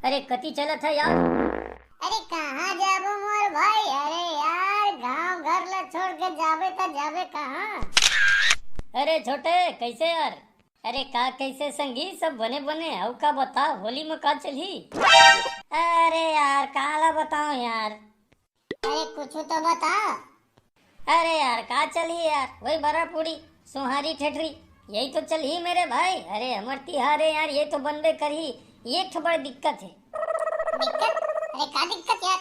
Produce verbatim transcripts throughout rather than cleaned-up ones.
अरे कति चलत है यार? अरे कहाँ जाबो मोर भाई? अरे यार, गांव घर ला छोड़ के जाबे त जाबे कहाँ? अरे छोटे, कैसे यार? अरे का कैसे संगी, सब बने बने? अउ का बता, होली में का चलही? अरे यार, का ला बताओ यार। अरे कुछ तो बता। अरे यार, का चलही यार, वही बरा पूड़ी, सोहारी ठेठरी, यही तो चलही मेरे भाई। अरे हमर तिहार है यार, ये तो बनबे करही। एक ठो बड़ दिक्कत है। दिक्कत? अरे का दिक्कत यार?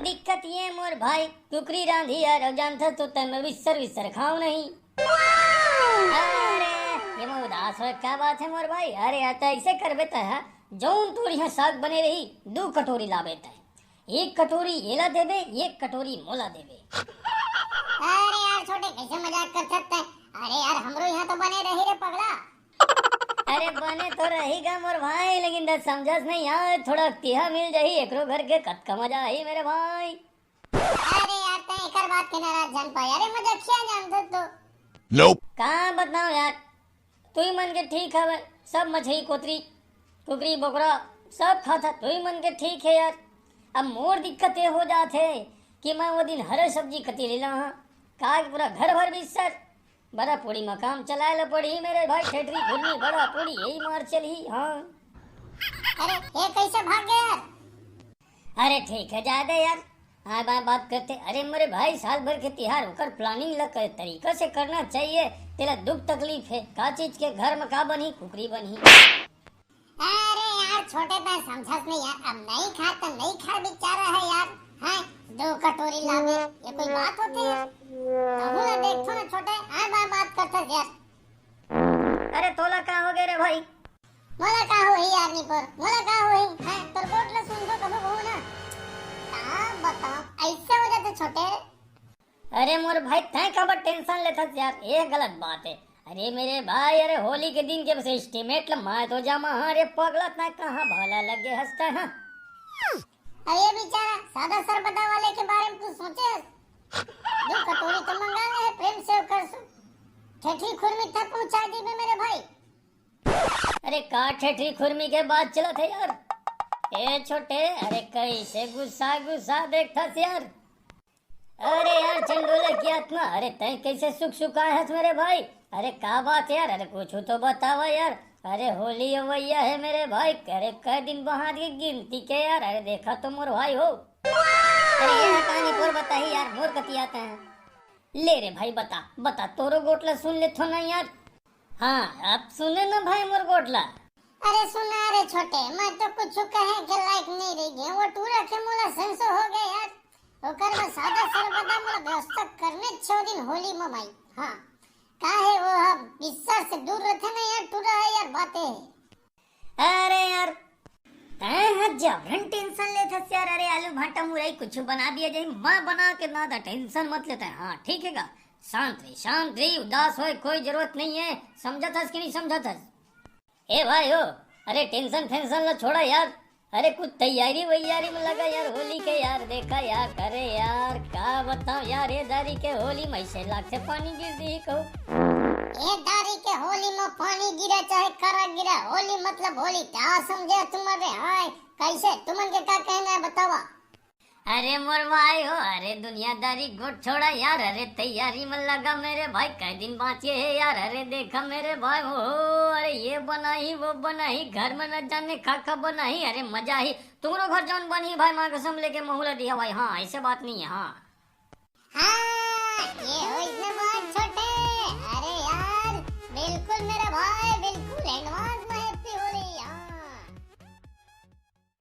दिक्कत ये मोर भाई, कुकरी रांधी यार, अब जानथस तो तय मैं विस्सर विस्सर खाओ नहीं। अरे ये मैं उदास हो, क्या बात है मोर भाई? अरे यार, तय ऐसे करबे तय है, जौन तोर यहाँ साग बने रही, दू कटोरी लाबे तय। एक कटोरी येला देबे, एक कटोरी मोला देबे। अरे यार छोटे, कैसे मजाक कर सकते हैं? अरे यार, हमरो यहाँ तो बने रही रे पगला। अरे बने तो रही गा मोर भाई, लेकिन तय समझस नहीं यार, थोड़ा तिहा मिल जाही, एकरो घर के कतका मजा आही मेरे भाई। अरे यार, तय एकर बात के नाराज जान पाए। अरे मजाकिया जान दे तो। Nope। का बताओ यार, तुई मन के ठीक हवे, सब मछली कोतरी, कुकरी बोकरा सब खाता, तुई मन के ठीक है यार। अब मोर दिक्कत ये हो जात है कि मैं वो दिन हरे सब्जी कति ले ला हाँ, का पूरा घर भर बिस्तर। बड़ा पूड़ी में काम चलाए ला पड़ी मेरे भाई, ठेठरी घुरनी बड़ा पूड़ी यही मार चलही। हाँ। अरे ये कैसे भाग गया यार? अरे ठीक है, जाए दे यार, आए बाए बात करते। अरे मेरे भाई, साल भर के तिहार ओकर planning ला कई तरीका से करना चाहिए। तेला दुख तकलीफ है, का चीज के घर में का बनही, कुकरी बनही। अरे यार छोटे, तय समझस नहीं यार, अब नहीं खा तो नहीं खा, बेचारा है यार। हैं, दो कटोरी लावे, ये कोई बात होती है? तहू ला देखथो ना छोटे, आए बाए बात करते यार। अरे तोला का हो गए रे भाई? मोला का होही यार निपोर, मोला का होही? हैं, तोर गोठ ला सुनबो कभू बहू ना। का बताओ, ऐसे हो जाते छोटे। अरे मोर भाई, तय काबर tension लेथस यार, ये गलत बात है। अरे मेरे भाई, अरे होली के दिन के बस estimate ला मैं तो जमा हाँ रे पगला, तय कहाँ भला लगे हंसता है। अरे बेचारा, सादा सरबदा वाले के बारे में कुछ सोचे हस? दो कटोरी तो मंगा ले, प्रेम से ओकर सु-, ठेठरी खुरमी तक पहुंचा दीबे मेरे भाई। अरे का ठेठरी खुरमी के बात चलत है यार? ए छोटे, अरे कैसे गुस्सा गुस्सा देखथस यार? अरे यार चंडोला की आत्मा, अरे तय कैसे सुख सुखाए हस मेरे भाई? अरे का बात यार, अरे कुछ तो बतावा यार। अरे होली अवैया है मेरे भाई, अरे कई दिन बहार के गिनती के यार, अरे देखा तो मोर भाई हो। अरे ये कहानी पोर बताही यार, मोर कति आता है। ले रे भाई, बता बता, तोरो गोठ ला सुन लेथो ना यार। हाँ, अब सुने ना भाई मोर गोठ ला। अरे सुना रे छोटे, मैं तो कुछ कहे के लायक नहीं रह गए। वो टूरा के मोला संसो हो गए यार। ओकर में सादा सरबदा मोला व्यवस्था करने छो दिन होली में भाई। हाँ, काहे वो हम बिस्तर से दूर रहते ना यार, टूरा है यार, बातें है। अरे यार, तय ह जबरन tension लेथस यार। अरे आलू भाटा मुरई कुछ बना दिया जाए, मैं बना के ना दा, tension मत लेता है। हाँ ठीक है गा, शांत रही, शांत रही, उदास होए कोई जरूरत नहीं है। समझत हस कि नहीं समझत हस? ए भाई हो, अरे tension फेंशन ला छोड़ा यार। अरे कुछ तैयारी वैयारी में लगा यार होली के यार, देखा यार, करे यार, का बताओ यार, ये दारी के होली में ऐसे लाख से पानी गिर दी कहू। ये दारी के होली में पानी गिरा चाहे करा गिरा, होली मतलब होली, क्या समझे तुम? अरे हाय, कैसे तुमन के का कहना है बतावा? अरे मोर भाई हो, अरे दुनियादारी गोठ छोड़ा यार, अरे तैयारी में लगा मेरे भाई, कई दिन बाँचे है यार। अरे देखा मेरे भाई हो, अरे ये बनाही वो बनाही, घर में न जाने का का बनाही, अरे मजा ही। तुम्हरो घर जौन बनही भाई, माँ कसम लेके महू ला दिहा भाई। हाँ, ऐसे बात नहीं है। हाँ। हाँ, ये होइस ना बात छोटे। अरे यार, बिल्कुल मेरा भाई, बिल्कुल advance